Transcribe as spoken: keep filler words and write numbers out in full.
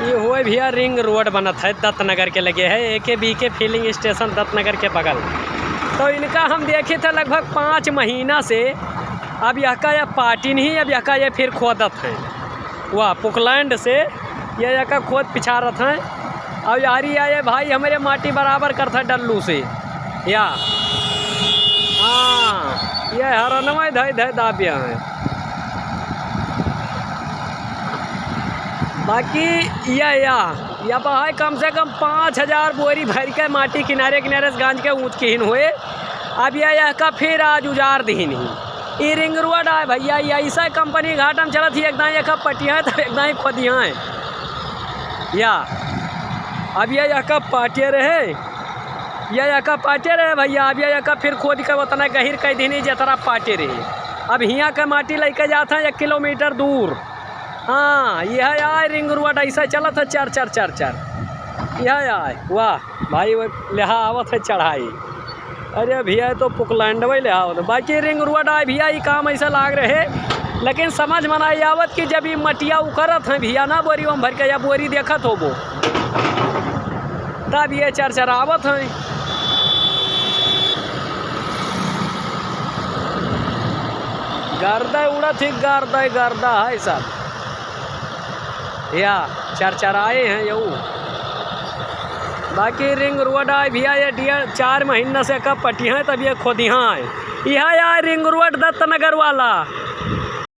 ये होए भैया, रिंग रोड बनत है दत्तनगर के लगे है, एके बीके फिलिंग स्टेशन दत्तनगर के बगल। तो इनका हम देखे थे लगभग पाँच महीना से। अब यहका ये पाटी नहीं, अब यहका ये फिर खोदत हैं। वाह, पुकलैंड से ये यहका खोद पिछारत हैं। और यारी आए भाई, हमरे माटी बराबर करत है डल्लू से। या। हाँ, ये हरनवा धइ धइ दाबिया है। बाकी या, या, या बहाय कम से कम पाँच हजार बोरी भरि के माटी किनारे किनारे से गांज के ऊँच किहिन होए। अब या, यहका फिर आज उजार दिहिन ही। ई रिंग रोड आए भैया, ये ऐसा कंपनी घाटम चलत ही, एकदम यहका पटिया है तो एकदम ही खोदिया है। या, अब या, यहका पाटिया रहे, या, यहका पाटिया रहे भैया, अब या, यहका फिर खोद के उतना गहिर कइ दिहिन ही जतरा पाटिया रहे। अब हियाँ के माटी लइके जात हैं एक किलोमीटर दूर। हाँ, यह आए रिंग रोड ऐसा चलत है चर चर चर चर। यह आए, वाह भाई, वो लेहा आवत है चढ़ाई। अरे भैया, ये तो पुकलैंडवे लेहा आवत है। बाकी रिंग रोड आए भैया, ये काम ऐसा लाग रहे, लेकिन समझ में नहीं आवत कि जब ये मटिया उकरत है भैया ना, बोरी में भर के या बोरी देखत होबो, तब ये चरचरावत हैं। गर्दा उड़त ही, गर्दा, गर्दा है सब। या चरचराए हैं यऊ। बाकी रिंग रोड आए भैया, ये डेढ़, चार महीना से कब पटिया है, तब ये खोदिया है। यह आए रिंग रोड दत्तनगर वाला।